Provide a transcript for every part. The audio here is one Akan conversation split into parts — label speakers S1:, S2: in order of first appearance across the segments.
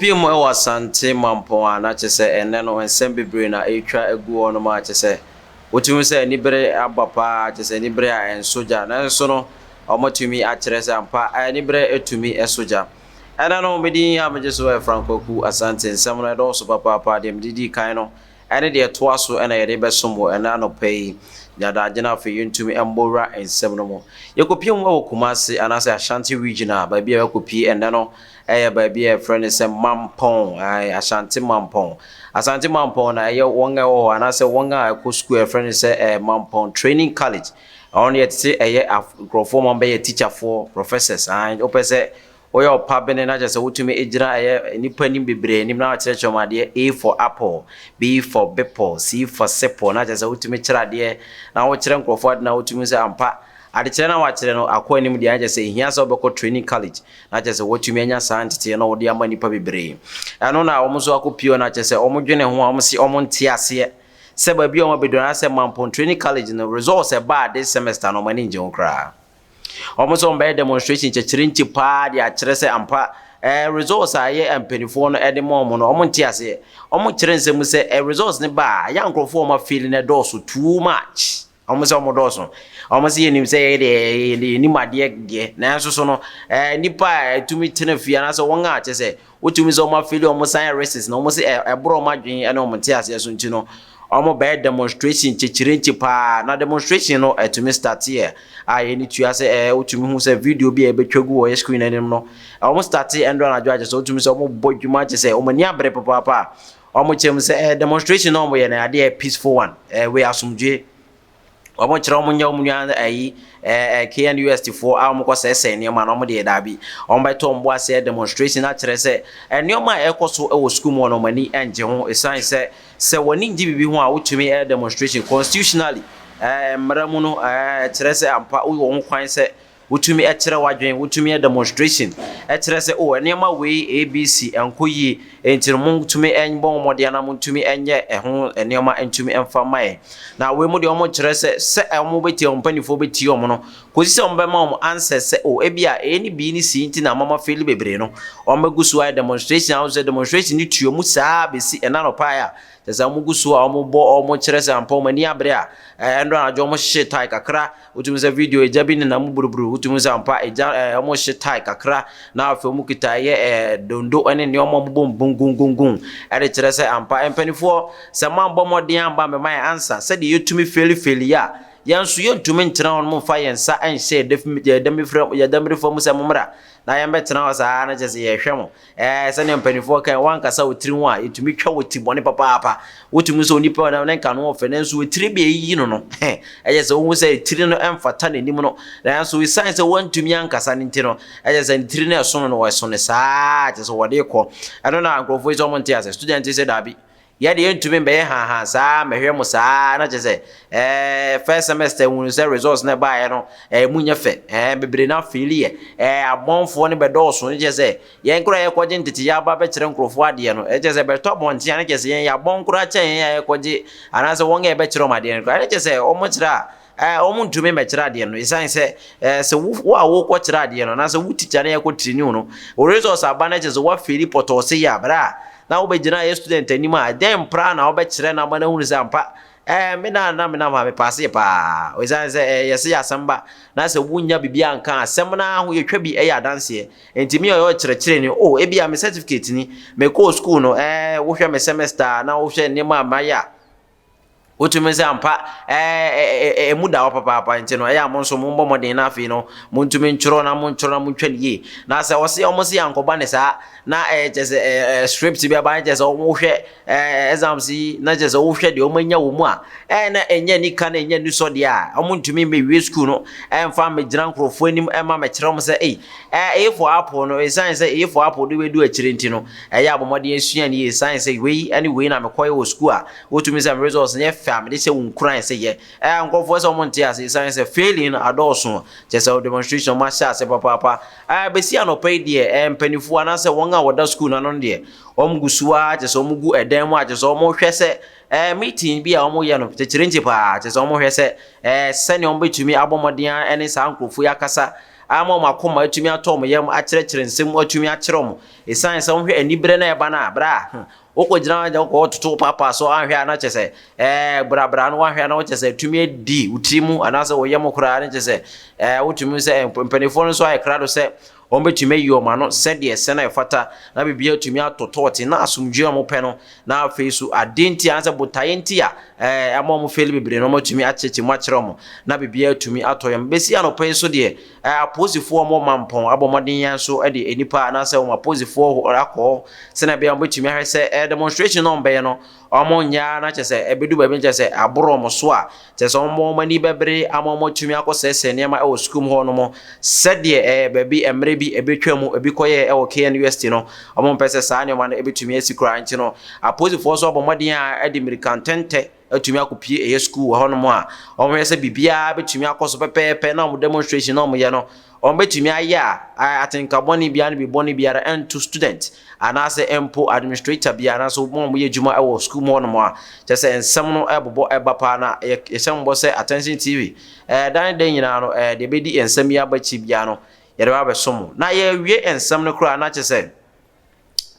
S1: Yɛkɔpie mu wɔ Asante Mampɔn a na kyerɛ sɛ ɛnnɛ no nsɛm bebree na ɛretwa agu hɔnom a kyerɛ sɛ wotumi hu sɛ anibere aba paa, kyerɛ sɛ anibere a ɛnsɔ gya. Nanso no wɔatumi akyerɛ sɛ ampa anibere tumi sɔ gya. Ɛnnɛ no me din a megye so yɛ Frank Kwaku Asante. Nsɛm no ɛdɔɔso papaapa, deɛ mede dii kan no ɛne deɛ ɛtoa so na yɛde rebɛsom wo ɛnnɛ anɔpa yi. Nya daagye na afei yɛntumi mmɔ wura nsɛm no mu. Yɛkɔpie mu wɔ Kumasi anaasɛ Ashanti Region a baabi a yɛakɔpie ɛnnɛ no ɛyɛ baabi a yɛfrɛ no sɛ Mampɔn, ae, Ashanti Mampɔn. Asante Mampɔn na ɛyɛ wɔn a ɛwɔ hɔ anaasɛ wɔn a ɛkɔ sukuu a yɛfrɛ no sɛ eh, Mampɔn Training College. Ɛhɔ no yɛtete ɛyɛ nkurɔfoɔ ma wɔbɛyɛ tikyafoɔ, professors, ae, wopɛ sɛ Woyɛ ɔpabene na kyerɛ sɛ wotumi gyina ɛyɛ nnipa anim bebree anim na wakyerɛkyerɛ wɔn adeɛ A for apple, B for bepɔ, C for sepɔ na kyerɛ sɛ wotumi kyerɛ adeɛ na wokyerɛ nkurɔfoɔ ade na wotumi hu sɛ ampa adekyerɛ no a wakyerɛ no akɔ anim deɛ na kyerɛ sɛ ɛhia sɛ wobɛkɔ training college na kyerɛ sɛ woatumi anya saa nteteeɛ no wode ama nnipa bebree. Ɛno na wɔn nso akɔpie hɔ na kyerɛ sɛ wɔdwene ho a wɔn se wɔn nte aseɛ sɛ baabi a wɔn abɛduru anaasɛ Mampong Training College no results ɛbaa this semester no wɔn ani ngye ho koraa. Wɔn nso wɔbɛyɛ demonstration kyɛkyerɛnkye paa de akyerɛ sɛ ampa eh, results a ɛyɛ mpanimfoɔ no de ma wɔn no, wɔn nte aseɛ. Wɔn kyerɛ nsɛm mu sɛ eh, results no ba a, ɛyɛ a nkurɔfoɔ a wɔn afeeli no ɛdɔɔso too much. Wɔn sɛ wɔn dɔɔso. Wɔn sɛ yɛnim sɛ yɛyɛ deɛ yɛnim adeɛ deɛ, nanso so no eh, nnipa a ɛtumi tena fie anaasɛ wɔn a kyɛ sɛ Wotumi sɛ wɔn afeeli wɔn san yɛ recess na wɔn se ɛboro wɔn adwene ne wɔn nteaseɛ so nti no wɔn bɛyɛ demonstration kyekyerɛnkye paa na demonstration no ɛtumi starteɛ a yɛn tua sɛ ɛɛ wotumi hu sɛ video bi a yɛbɛtwa gu wɔ yɛ screen anim no wɔn starte ɛndɔ anadwo akyɛ sɛ wotumi sɛ wɔn bɔ adwuma kyɛ sɛ wɔn ani abere papaapa a wɔn kyɛm sɛ ɛɛ demonstration na wɔn yɛ no adeɛ peaceful one ɛɛ wei asomdwe. Wɔn kyerɛ wɔn nyɛ wɔn nua ayi ɛɛ KNUST foɔ a wɔn kɔ sɛɛsɛɛ nneɛma no wɔn deɛ daabi. Wɔn bɛtɔ wɔn bo aseɛ demonstration akyerɛ sɛ nneɛma a ɛkɔ so wɔ sukuu mu hɔ no wɔn ani ngye ho ɛsan sɛ sɛ wɔn ani ngye biribi ho a wotumi ɛyɛ demonstration constitutionally ɛɛ mmara mu no ɛɛ kyerɛ sɛ ampa wowɔ ho kwan sɛ Wotumi kyerɛ w'adwene, wotumi yɛ demonstration kyerɛ sɛ oh nneɛma wei ABC ɛnkɔ yie nti no montumi mmɔ ho mmɔden anaa montumi nyɛ ɛho nneɛma ntumi mfa mma yɛn. Na wei mu deɛ wɔkyerɛ sɛ sɛ wɔbɛtie wɔn mpanimfoɔ bɛtie wɔn no kɔsi sɛ wɔbɛma wɔn answers sɛ oh ebia A ne B ne C nti na ama moafeeli bebree no wɔbɛgu so ayɛ demonstration a wohu sɛ demonstration no tua mu saa bɛsi ɛna anɔpa a kyerɛ sɛ wɔgu so a wɔbɔ wɔkyerɛ sɛ ampa wɔn ani abere a ɛndɔ anadwo wɔhyehye tae kakra. Wotumi sɛ video egya bi nenam mu buruburu. Wotumi sɛ ampa egya ɛɛ wɔn hye tae kakra na afei wɔn kita ɛyɛ ɛɛ dondo ɛne nneɛma wɔn bom gungungungun ɛde kyerɛ sɛ ampa mpanimfoɔ sɛ mo ambɔ mmɔden amba ammɛma yɛn ansa sɛdeɛ yɛtumi feeli feeli a yɛn nso yɛntumi ntena hɔ nom mfa yɛn nsa nhyɛ yɛn dɛmirifoɔ mu sɛ mo mmra na yɛn bɛtena hɔ saa na kyerɛ sɛ yɛhwɛ mo. Ɛɛ, sɛnea mpanimfoɔ kae, woankasa wo tiri ho a, ɛtumi twa wo ti bɔne papaapa. Wotumi sɛ onipa a ne nka no ɔfɛ, nanso etiri bi a ɛyiyi no no, ɛyɛ sɛ wohu sɛ etiri no mfata n'anim no. Nanso esiane sɛ wantumi ankasa no nti no, ɛyɛ sɛ ne tiri no ɛso no, ɛso no saa, kyerɛ sɛ wɔde kɔ. Ɛno na nkurɔfoɔ yi sɛ wɔnte ase. Student yi sɛ daabi. Yɛ deɛ yɛntumi mbɛyɛ haahaa saa mmɛhwɛ mo saa na kyerɛ sɛ ɛɛ first semester hunu sɛ results na ɛbaeɛ no ɛɛ mu nyɛ fɛ ɛɛ bebree na faili yɛ ɛɛ abɔnfoɔ no bɛdɔɔso ne kyerɛ sɛ yɛn koraa yɛkɔgye ntete yɛ aba bɛkyerɛ nkurɔfoɔ adeɛ no ɛkyerɛ sɛ bɛtɔ abɔnten a ne kyerɛ sɛ yɛn yɛabɔn koraa kyɛn yɛn a yɛkɔgye anaasɛ wɔn a yɛbɛkyerɛ wɔn adeɛ no koraa ne kyerɛ sɛ wɔn kyerɛ a Ɛɛ, wɔntumi mmɛkyerɛ adeɛ no ɛsiane sɛ ɛɛ sɛ wo wo a wokɔkyerɛ adeɛ no anaasɛ wo tikya no yɛkɔ training wo no, wo results aba no kyerɛ sɛ woafeeli pɔtɔɔ se yɛ a, berɛ a na wobɛgyina yɛ student anim a, dɛn praa na wobɛkyerɛ no ama no ahunu sɛ ampa ɛɛ me na na menam ha mepaasee paa. Ɛsiane sɛ ɛɛ yɛse yɛ asɛm ba na sɛ wonnya biribi anka a, asɛm no ara ho yɛtwa bi yɛ adanseɛ. Enti me a ɔyɛ ɔkyerɛkyerɛni, oh, ebia me certificate ni, mekɔɔ sukuu no, ɛɛ wohwɛ me semester a na wohwɛ nneɛma a mayɛ a, Wotumi sɛ ampa ɛɛ emu da hɔ papaapa nti no ɛyɛ a mo nso mommɔ mmɔden na afei no montumi ntwerɛ na montwerɛ na montwa no yie. Na sɛ ɔse ɔmo se ankɔba ne saa na ɛɛ kyɛ sɛ ɛɛ script bi aba kyɛ sɛ ɔmo hwɛ ɛɛ exams yi na kyɛ sɛ wohwɛ deɛ ɔmo anya wɔ mu a ɛɛ na ɛnyɛ nika na ɛnyɛ nisɔ deɛ a ɔmo ntumi mmɛwie sukuu no ɛmfa mmɛgyina nkurɔfoɔ anim ɛma mɛkyerɛ ɔmo sɛ ei ɛɛ A for apple no ɛsiane sɛ A for apple de bɛdu akyire nti no ɛyɛ a bɔ mmɔden asua no yie ɛsiane sɛ wei ɛne wei na mekɔyɛ wɔ sukuu a Wotumi sɛ me results nyɛ fɛ a mede hyɛ wo nkuran sɛ yɛ. Ɛɛ nkurɔfoɔ sɛ wɔn nte ase esiane sɛ failing no adɔɔso kyerɛ sɛ demonstration wɔn ahyɛ ase papaapa. Ɛɛ besi anɔpa yi deɛ ɛɛ mpanimfoɔ anaasɛ wɔn a wɔda sukuu no ano no deɛ wɔn gu so ara kyerɛ sɛ wɔn gu ɛdan mu a kyerɛ sɛ wɔn hwɛ sɛ ɛɛ meeting bi a wɔn yɛ no kyekyerengye paa kyerɛ sɛ wɔn hwɛ sɛ ɛɛ sɛnea wɔn bɛtumi abɔ mmɔden ɛne saa nkurɔfoɔ yi akasa. ama wɔn akoma atumi atɔ wɔn yam akyerɛkyerɛ nsɛm mu atumi akyerɛ wɔn. Ɛsiane sɛ wohwɛ aniberɛ no a ɛba no a, berɛ a hmm, wokɔgyina hɔ agya wokɔ toto paapaa so anhwɛ a na kyɛ sɛ ɛɛ brabra no woanhwɛ a na wokyɛ sɛ atumi adi wo tiri mu anaasɛ wo yam koraa ne kyɛ sɛ ɛɛ wotumi sɛ mpanimfoɔ no nso ayɛ krado sɛ wɔbɛtumi ayi wɔn ano sɛdeɛ ɛsɛ na ɛfata na biribiara atumi atɔ tɔɔte na asomdwoeɛ a wɔpɛ no na afei so adeɛ nti anaasɛ botaeɛ nti a ɛɛ ama wɔn fɛli bebree no wɔatumi akyerɛkyerɛ mu akyerɛ wɔn na biribiara atumi atɔ yɛn. Bɛsi anɔpa yi so deɛ ɛɛ apolisifoɔ a wɔwɔ Mampɔn abɔ mmɔden yɛn nso de nnipa anaasɛ wɔn apolisifoɔ akɔ hɔ sɛnea ɛbɛyɛ wɔbɛtumi ahwɛ sɛ ɛɛ demonstration na wɔbɛyɛ no Wɔnyɛ ara na kyerɛ sɛ ɛbɛdu baabi no kyerɛ sɛ aboro wɔn so a, kyerɛ sɛ wɔn wɔn ani bɛbere ama wɔatumi akɔsɛesɛe nneɛma wɔ sukuu mu hɔnom sɛdeɛ ɛɛ baabi mmerɛ bi ɛbɛtwa mu ebi kɔyɛɛ wɔ KNUST no. Wɔmpɛ sɛ saa nneɛma no ɛbɛtumi asi koraa nti no, apolisifoɔ nso abɔ mmɔden a ɛde mmirika ntɛntɛ atumi akɔpue ɛyɛ sukuu wɔ hɔnom a wɔhwɛ sɛ biribiara bɛtumi akɔ so pɛpɛɛpɛ na wɔn demonstration na wɔyɛ no wɔbɛtumi ayɛ a atenka bɔne biara ne biribi bɔne biara ɛnto student anaasɛ mpo administrator biara anaasɛ wɔn a wɔyɛ adwuma wɔ sukuu mu hɔnom a kyerɛ sɛ nsɛm no ɛbobɔ ɛba paa na yɛhyɛ mbɔ sɛ Attention TV ɛɛ dan dan nyinaa no ɛɛ deɛ ɛbɛdi nsɛm yi aba akyi biara no yɛde ba abɛso mo na yɛwie nsɛm no koraa na kyerɛ sɛ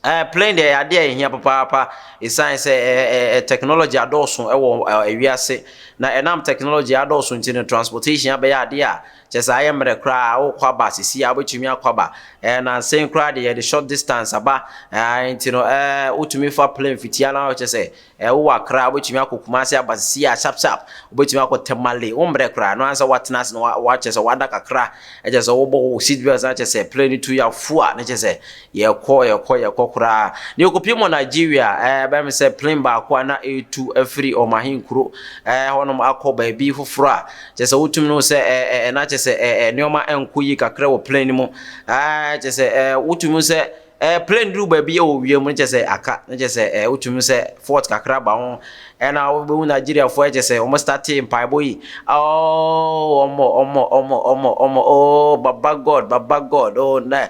S1: ɛɛ plane deɛ ɛyɛ adeɛ a ɛhia papaapa ɛsiane sɛ ɛɛ ɛɛ technology adɔɔso ɛwɔ ɛɛ wiase na ɛnam technology adɔɔso nti no transportation abɛyɛ adeɛ a kyerɛ sɛ ayɛ mmerɛ koraa wokɔ aba sisi a wobɛtumi akɔ aba ɛɛ nansa yi koraa deɛ yɛde short distance aba ɛɛ nti no ɛɛ wotumi fa plane fitia na kyerɛ sɛ ɛɛ wowɔ Accra wobɛtumi akɔ Kumasi aba sisi a sharp sharp wobɛtumi akɔ Tamale wo mmerɛ koraa no ansa watena ase na wakyerɛ sɛ wada kakra ɛkyerɛ sɛ wobɔ wo seat belt na kyerɛ sɛ plane tu yɛ afu a na kyerɛ sɛ Yɛkɔ, yɛkɔ, yɛkɔ koraa. Na yɛkɔpie mu wɔ Nigeria, ɛɛ, bɛyɛ me sɛ plane baako a na ɛretu afiri wɔn ahenkuro ɛɛ hɔnom akɔ baabi foforɔ a, kyerɛ sɛ wotumi no sɛ ɛɛ ɛɛ na kyerɛ sɛ ɛɛ nneɛma nkɔ yie kakra wɔ plane no mu. Ɛɛ kyerɛ sɛ ɛɛ wotumi sɛ ɛɛ plane duru baabi wɔ wiem no kyerɛ sɛ aka, na kyerɛ sɛ ɛɛ wotumi sɛ fault kakra ba ho. Ɛna wobɛhu Nigeriafoɔ ɛkyɛ sɛ wɔn starte mpaebɔ yi oh ɔmɔ ɔmɔ ɔmɔ ɔmɔ ɔmɔ oh baba God baba God oh na ne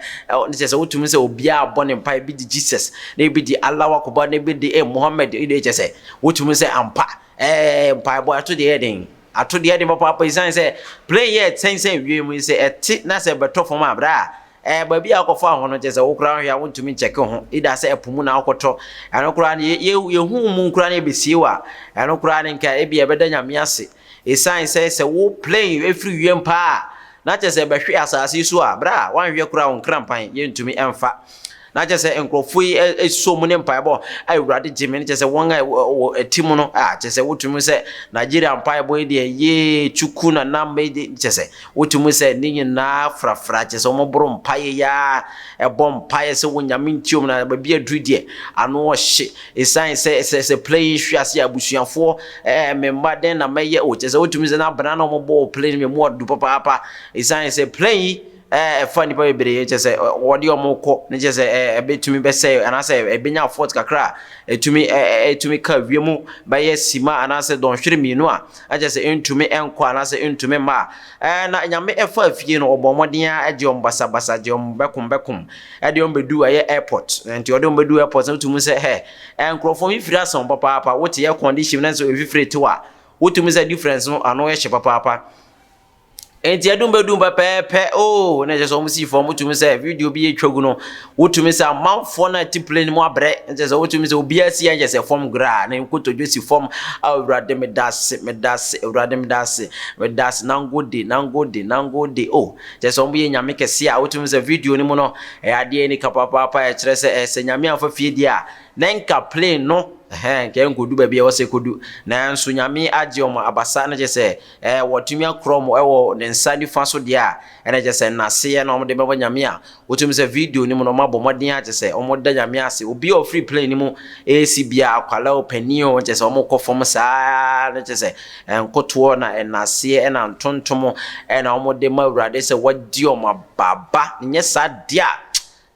S1: kyɛ sɛ wotumi sɛ obiara bɔ ne mpae ebi di Jesus na ebi di Allah wakoba na ebi di eh Muhammad ebi kyɛ sɛ wotumi sɛ ampa ɛɛ mpaebɔ ɛto deɛ yɛ den ato deɛ den papaapa esiane sɛ plane yɛ ɛtɛn sɛ wiem sɛ ɛte na sɛ ɛbɛtɔ fam a bra Ɛɛ baabi a wokɔfaa ho no kyerɛ sɛ wo koraa wohwɛ a wontumi nkyɛke wo ho either sɛ ɛpo mu na wokɔtɔ ɛno koraa no yɛhu mu koraa na yɛbɛsie wo a ɛno koraa no nka ebi ɛbɛda Nyame ase ɛsiane sɛ sɛ wo plane ɛfiri wiem paa a na kyerɛ sɛ ɛbɛhwe asase yi so a berɛ a woanhwɛ koraa wo nkrampan yɛntumi ɛmfa na kyerɛ sɛ nkurɔfoɔ yi ɛsɔ mu ne mpaebɔ a Awurade gye me no kyerɛ sɛ wɔn a wɔ ɛti mu no a kyerɛ sɛ wotumi sɛ Nigeria mpaebɔ yi deɛ yee chuku na nam kyerɛ sɛ Wotumi sɛ ne nyinaa frafra, kyerɛ sɛ wɔboro mpaeɛ yi ara, ɛbɔ mpaeɛ sɛ wɔ Nyame ntiom na baabi aduru deɛ ano ɔhye. Ɛsiane sɛ sɛ sɛ plane yi hwe ase a abusuafoɔ ɛɛ me mma dɛn na mɛyɛ o, kyerɛ sɛ wotumi sɛ na abena na wɔbɔ wɔ plane mu emu ɔdu papaapa. Ɛsiane sɛ plane yi ɛɛ ɛfa nnipa bebree kyerɛ sɛ wɔde wɔn kɔ ne kyerɛ sɛ ɛɛ ɛbɛtumi bɛsɛe anaasɛ ɛbɛnya fault kakra a ɛtumi ɛɛ ɛtumi ka wiem bɛyɛ sima anaasɛ dɔnhwere mmienu a na kyerɛ sɛ ɛntumi nkɔ anaasɛ ɛntumi mma a, ɛɛ na Nyame ɛfaa fie no, ɔbɔɔ mmɔden ara gye wɔn basabasa, gye wɔn bɛkom bɛkom, ɛde wɔn bɛduu ɛyɛ airport. Nti ɔde wɔn bɛduu airport no, wotumi sɛ hɛ, ɛɛ nkurɔfoɔ mfifiri asa wɔn papaapa, wote air condition mu na sɛ mfifiri te wo a, wotumi sɛ difference no ano yɛ hye papaapa. Enti ɛdum bɛdum pɛpɛɛpɛ oo na ɛkyɛ sɛ wɔn sii fam wotumi sɛ video bi atwa gu no wotumi sɛ amanfoɔ no a ɛte plane mu abrɛ nkyɛ sɛ wotumi sɛ obiara si ɛnkyɛ sɛ fam koraa na nkotodwe si fam a awurade meda ase meda ase awurade meda ase meda ase nangode nangode nangode o kyɛ sɛ wɔn yɛ nyame kɛse a wotumi sɛ video no mu no ɛyɛ adeɛ ni kapapaapa ɛkyerɛ sɛ ɛsɛ nyame amfa fie deɛ a na nka plane no ɛhɛn nka ɛnkɔdu baabi a ɛwɔ sɛ ɛkɔdu nanso nyame agye wɔn abasa no kyɛ sɛ Ɛɛ, wɔatumi akorɔ wɔn wɔ ne nsa nifa so deɛ a, ɛna kyerɛ sɛ nnaseɛ na wɔde bɛbɔ Nyame a, wotumi sɛ video no mu no wɔabɔ mmɔden a kyerɛ sɛ wɔda Nyame ase. Obi a ɔfiri plane no mu resi biara, akwadaa o, panin o, kyerɛ sɛ wɔkɔ fam saa ara na kyerɛ sɛ nkotoɔ na nnaseɛ ɛna ntontom ɛna wɔde ma Awurade sɛ wadi wɔn abaaba. Nyɛ saa deɛ a,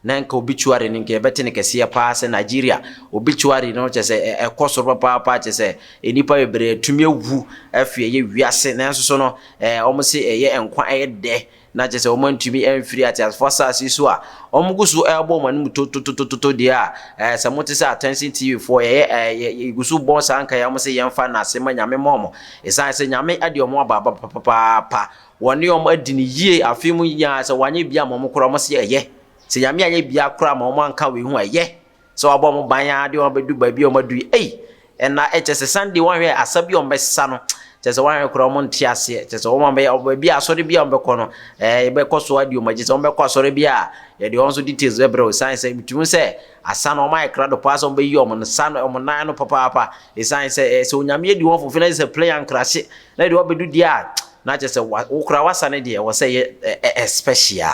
S1: Na nka obituary no nka yɛbɛte no kɛseɛ paa sɛ Nigeria obituary no kyɛ sɛ ɛkɔ soro papaapa, kyɛ sɛ nnipa bebree atumi awu afi ɛyɛ wiase. Nanso so no wɔn se ɛyɛ nkwa ɛyɛ dɛ, na kyɛ sɛ wɔn antumi amfiri ateasefoɔ asase so a wɔn gu so ɛrebɔ wɔn anim tototototo deɛ a, sɛ mote sɛ Attention TV foɔ yɛyɛ yɛgu so bɔ saa nka yɛn sɛ yɛmfa n'ase ma Nyame ma wɔn, ɛsiane sɛ Nyame de wɔn aba aba papaapa, wɔne wɔn adi no yie afe mu nyinaa. Sɛ wɔanyɛ bi ama wɔn koraa, wɔn se ɛyɛ sɛ Nyame anyɛ bia koraa ma wɔn anka wei ho, ɛyɛ sɛ wabɔ wɔn ban ara de wɔn abɛdu baabi a wɔn adu yi. Ei, ɛna ɛkyɛ sɛ Sunday wɔn hwɛ asa bi a wɔn bɛsa no, kyɛ sɛ wɔn ahwɛ koraa wɔn nte aseɛ. Kyɛ sɛ wɔn bɛyɛ baabi a asɔre bi a wɔn bɛkɔ no, yɛbɛkɔ so adi wɔn akyi. Sɛ wɔn bɛkɔ asɔre bi a, yɛde wɔn nso details bɛbrɛ o, san sɛ bitumi sɛ asa no wɔn ayɛ krado paa sɛ wɔn bɛyi wɔn nsa no wɔn nan no papaapa, ɛsan sɛ sɛ Onyame adi wɔn fofi na sɛ plane ankrahye na yɛde wɔn abɛdu deɛ a, na kyerɛ sɛ wo koraa wasa no deɛ, ɛwɔ sɛ ɛyɛ ɛ special.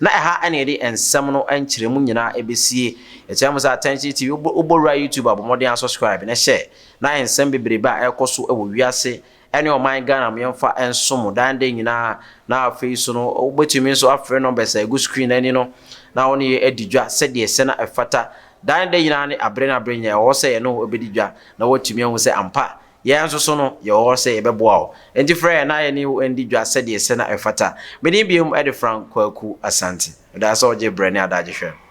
S1: Na ɛha ɛna yɛde nsɛm no nkyerɛmu nyinaa ɛbɛsie. Ɛkyerɛ mo sɛ Attention TV, wobɔ wura YouTube a, bɔ mmɔden asubscribe na hyɛ na nsɛm bebrebe a ɛrekɔ so wɔ wiase ɛne ɔman Ghana mo yɛmfa nso mo dan de nyinaa. Na afei so no, wobɛtumi nso afrɛ numbers a ɛgu screen ani no na wo ne yɛ adi dwa sɛdeɛ sɛ na ɛfata dan de nyinaa ne abere no abere nyinaa ɛwɔ sɛ yɛne wo bɛdi dwa na woatumi ahu sɛ ampa yɛn nso so no yɛwɔ hɔ sɛ yɛbɛboa wo. Nti frɛ yɛn na yɛne wo ndi dwa sɛdeɛ sɛ na ɛfata. Medin biom de Frank Kwaku Asante. Meda sɛ wogye berɛ ne adagye hwɛ.